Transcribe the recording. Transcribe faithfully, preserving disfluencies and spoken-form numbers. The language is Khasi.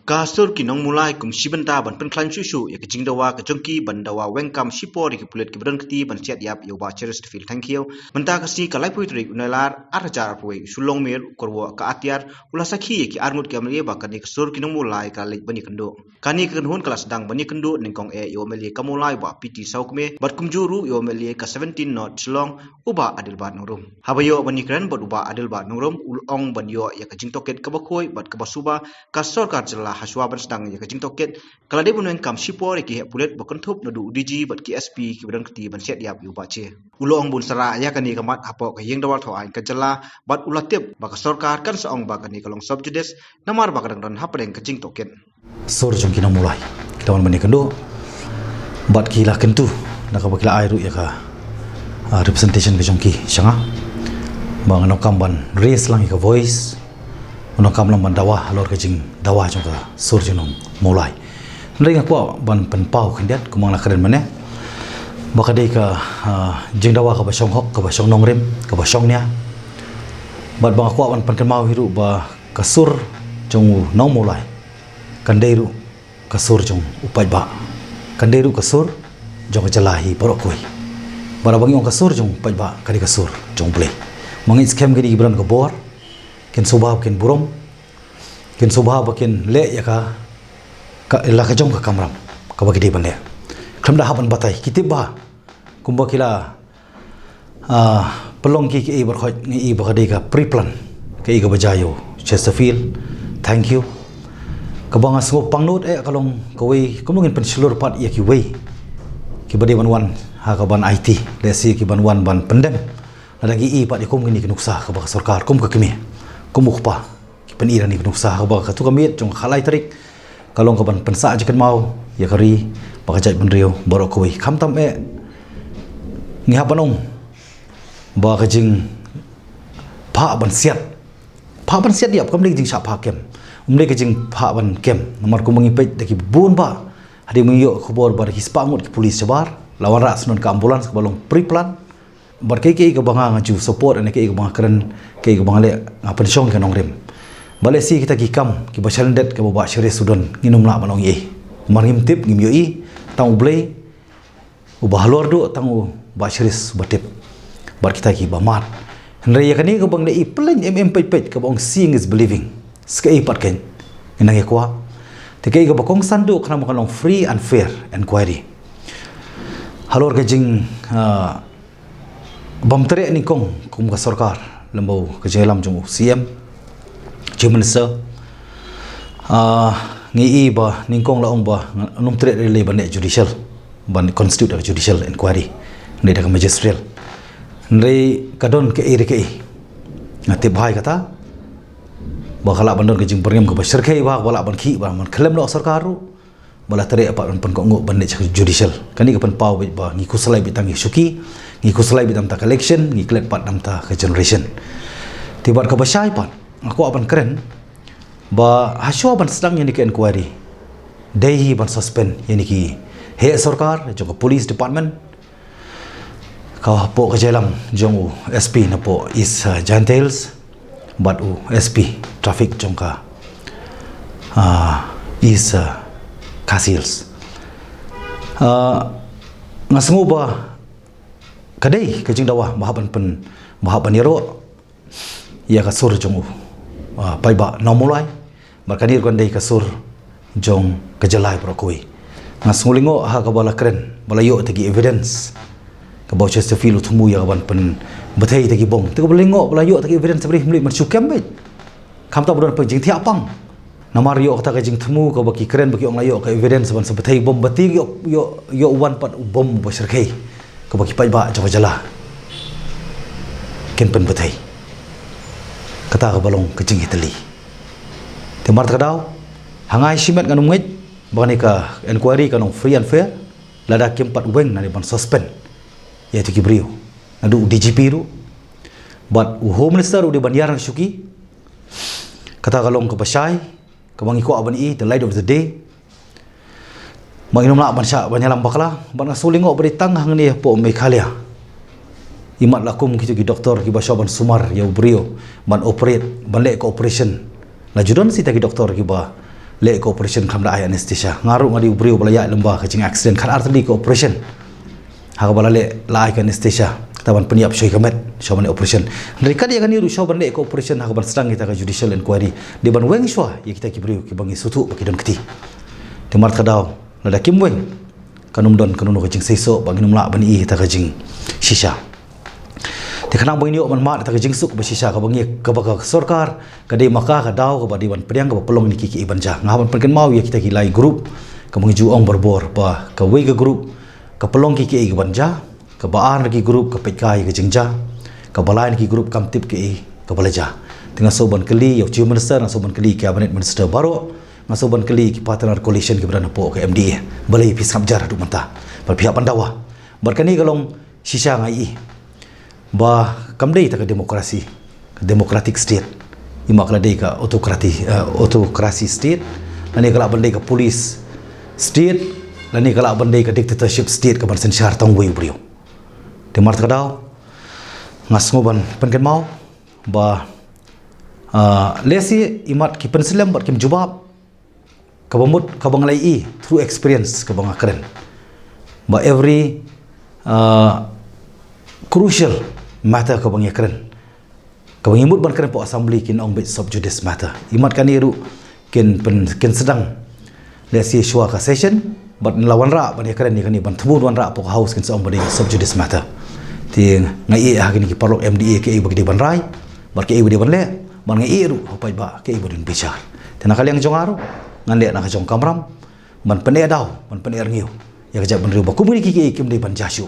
Ka sur ki nongmulai kum shi bynta ban pynkhlaiñ shuh shuh ïa ka jingdawa ka jong ki ban dawa weng kam shipor ïa ki pulit kiba don kti ban siat ïap ïa u Bah Cheristerfield Thangkhiew. Mynta ka sngi ka laiphew tarik u Nailar ar hajar arphew wei, u Shullong Mir u kyrwoh ka atiar u la sakhi ïa ki arngut ki M L A ba kane ka sur ki nongmulai ka la leit ban ïakynduh. Kane ka kynhun ka la sdang ban ïakynduh nyngkong eh ïa u M L A ka Mawlai u Bah P T Sawkmie bad kumjuh ruh ïa u M L A ka seventeen North Shillong u Bah Adelbert Nongrum. Haba ïoh ban ïakren bad u Bah Adelbert Nongrum u la ong ban ïoh ïa ka jingtohkit kaba khuid bad kaba suba, ka sorkar jylla ha shuwa ban sdang ïa ka jingtohkit ka la dei ban weng kam shipor ïa ki heh pulit ba kynthup naduh u D G bad ki S P kiba don kti ban siat ïap ïa u Bah Che. U la ong ba un sa rah ïa kane ka mat hapoh ka ïing dawa thaw aiñ ka jylla bad u la tip ba ka sorkar kan sa ong ba kane ka long sub judice namar ba ka dang don hapdeng ka jingtohkit. Sur jong ki nongmulai ki la wan ban ïakynduh bad ki la kyntu na kaba ki la ai ruh ïa ka, ah, representation ka jong ki sha nga ba nga donkam ban raise lang ïa ka voice, nga donkam lang ban dawa halor ka jingdawa jong ka sur jong u nongmulai. Hynrei nga kwah ban pynpaw khyndiat kumba nga la kren mynne ba ka dei ka, ah, jingdawa kaba shong hok, kaba shong nongrim, kaba shong nia. Bad ba nga kwah ban pynkynmaw hi ruh ba ka sur jong u nongmulai kan dei ruh ka sur jong u paidbah, kan dei ruh ka sur jong ka jylla hi baroh kawei. Bad haba ngi ong ka sur jong u paidbah ka dei ka sur jong U Blei. Ma ngi skhem kine kiba don ka bor kin sngewbha ba kin burom, kin sngewbha ba kin leh ïa ka, ka la ka jong ka kamram kaba ki dei ban leh. Khlem da hap ban batai, ki tip bha kumba ki la, ah, pynlong ki, ki ei baroh khoit, ngi i ba ka dei ka pre-plan, ka ei kaba jia ïa u Chesterfield Thangkhiew. Kaba nga sngew pangnud eh ka long kawei, kumno ngin pynshlur pat ïa kiwei kiba dei ban wan ha ka ban aiti, lehse ki ban wan ban pyndem. Lada ngi i pat ïa kum kine ki nuksa kaba ka sorkar kum ka kmie, kum u kpa, ki pyni ïa kane ka nuksa ha kaba katto ka miet jong ka khatlai tarik ka long ka ban pynsah jingkynmaw ïa ka ri bad ka jaitbynriew baroh kawei. Khamtam eh ngi hap ban ong ba ka jingphah ban siat, phah ban siat ïap kam dei ka jingshah phah kem, ym dei ka jingphah ban kem. Namar kumba ngi peit da ki bun bah, hadien ba ngi ïoh khubor ba da ki spah ngut ki pulit shabar la wanrah sha ka ambulance kaba long pre-plan. Bad kaei kaei kaba nga, nga ju support, ne kaei kaba nga kren, kaei kaba nga leh, nga pynshong ka nongrim. Bad lehse kita ki kam kiba shalyndet kaba u Bah Cheris u don, ngin ym lah ban ong ei ei. Namar ngim tip, ngim ïohi, tang U Blei uba halor duh, tang u Bah Cheris uba tip. Bad kita kiba mad. Hynrei ïa kane kaba nga leh i pynlong em em peit peit kaba ong seeing is believing. Sa kaei pat kein, ngin nang ïa kwah. Te kaei kaba kongsan duh khnang ba kan long free and fair inquiry. Halor ka jing, ah, bym treh nyngkong kum ka sorkar lem bad ka jingïalam jong u C M, Chief Minister. Ah, ngi i ba nyngkong la ong ba ngam treh lei lei ban leh judicial, ban constitute da ka judicial inquiry, ne da ka magisterial. Hynrei ka don kaei re kaei. Nga tip bha ïa kata ba ka lah ban don ka jingbyrngem kaba shyrkhei bha, ba lah ban khih ba man khlem noh sorkar ruh ba la treh pat ban pynkohnguh ban leit sha ka judicial. Kane ka pynpaw beit ba ngi khuslai beit tang ïa ka shuki, ngi khuslai beit tang ta ka election, ngi klet pat tang ta ka generation. Te bad kaba shai pat nga kwah ban kren ba ha shuwa ban sdang ïa kane ka inquiry, dei hi ban suspend ïa kine ki heh sorkar jong ka police department, ka hapoh ka jingïalam jong u S P napoh East, uh, Jaintia Hills bad u S P traffic jong ka, uh, East, uh, Khasi Hills. Uh, nga sngew ba ka dei ka jingdawa ba hap ban pyn, ba hap ban ïaroh ïa ka sur jong u, ah, paidbah nongmulai. Bad kane ruh kan dei ka sur jong ka jylla baroh kawei. Nga sngew lyngngoh ha kaba la kren ba la ïoh ta ki evidence kaba u Chesterfield u thmu ïa ka ban pynbthei ta ki bom. Te kaba lyngngoh ba la ïoh ta ki evidence ba ri hmlih man shu kem beit. Khamtam ba don pynjingthiah pang. Namar ïoh kata ka jingthmu kaba ki kren ba ki ong la ïoh ka evidence ban sa bthei bom, ba te ïoh, ïoh, ïoh wan pat u bom ba shyrkhei kaba ki paidbah jong ka jylla kin pynbthei. Kata kaba long ka jingïatylli. Te mar ta ka daw, ha nga shimet ngan ym ngeit ba kane ka inquiry kan long free and fair lada kim pat weng nangne ban suspend ïa kito ki briew, naduh u D G P ruh bad u Home Minister ruh u dei ban ïar na ka shuki. Kata ka long kaba shai kaba ngi kwah ban i, the light of the day. Ba ngin ym lah ban shah ban ïalam bakla, bad nga sngew lyngngoh ba dei tang hangne hapoh Meghalaya. Imat la kum kito ki doktor kiba shah ban sumar ïa u briew ban operate, ban leh ka operation. La ju don shi ta ki doktor kiba leh ka operation khlem da ai anesthesia. Nga ruh nga dei u briew ba la ïaid lyngba ka jing accident khatar tylli ka operation. Ha kaba la leh la ai ka anesthesia, kata ban pynïap shuwa ka met, shuwa ban leh operation. Hynrei kat ïa kane ruh shuwa ban leh ka operation, ha kaba sdang ïa kata ka judicial inquiry, dei ban weng shuwa ïa kita ki briew kiba ngi sngewthuh ba ki don kti. Te markata ka daw, lada kim weng, kan ym don kano kano ka jingseisoh, ba ngin ym lah ban ïohi ïa kata ka jingshisha. Te khnang ba ngin ïoh ban mad ïa kata ka jingsuk ba shisha, kaba ngi, kaba ka sorkar ka dei ma ka ka daw kaba dei ban pdiang, kaba pynlong ïa kine kiei kiei ban jia. Nga hap ban pynkynmaw ïa kita ki lai group, kaba ngi ju ong barabor ba kawei ka group ka pynlong ïa kine kiei kiei ban jia, kaba ar na ki group ka peit kai ïa ka jingjia, kaba lai na ki group kam tip kaei kaba la jia. Te nga sngew ban kylli ïa u Chief Minister, nga sngew ban kylli ïa ki Cabinet Minister baroh, nga sngew ban kylli ïa ki partner coalition kiba don hapoh ka M D A, balei phi sngap jar haduh mynta? Balei phi hap ban dawa? Bad kane ka long shisha nga ïohi ba kam dei kata ka democracy, ka democratic state. Imat ka la dei ka autocracy, eh, autocracy state, lane ka lah ban dei ka police state, lane ka lah ban dei ka dictatorship state, kaban synshar tang uwei u briew. Te markata ka daw, nga sngew ban pynkynmaw ba, ah, lehse imat ki pynslem bad kim jubab, kaba mut, kaba nga la ïohi through experience kaba nga kren, ba every, uh, crucial matter kaba ngi kren, kaba ngi mut ban kren hapoh assembly, kin ong beit sub judice matter. Imat kane ruh kin pyn, kin sdang lehse shuwa ka session, bad la wanrah ban ïakren ïa kane, ban thmu wanrah hapoh ka House, kin sa ong ba dei sub judice matter. Te nga ïohi ha kine ki paralok M D A kaei ba ki dei ban rai, bad kaei ba dei ban leh, bad nga ïohi ruh ha u paidbah kaei ba dei ban bishar. Te na ka liang jong nga ruh, ngan leh na ka jong ka kamram ban pyneh daw, ban pyneh rngiew ïa ka jaitbynriew ba kum kine kiei kiei kim dei ban jia shuh.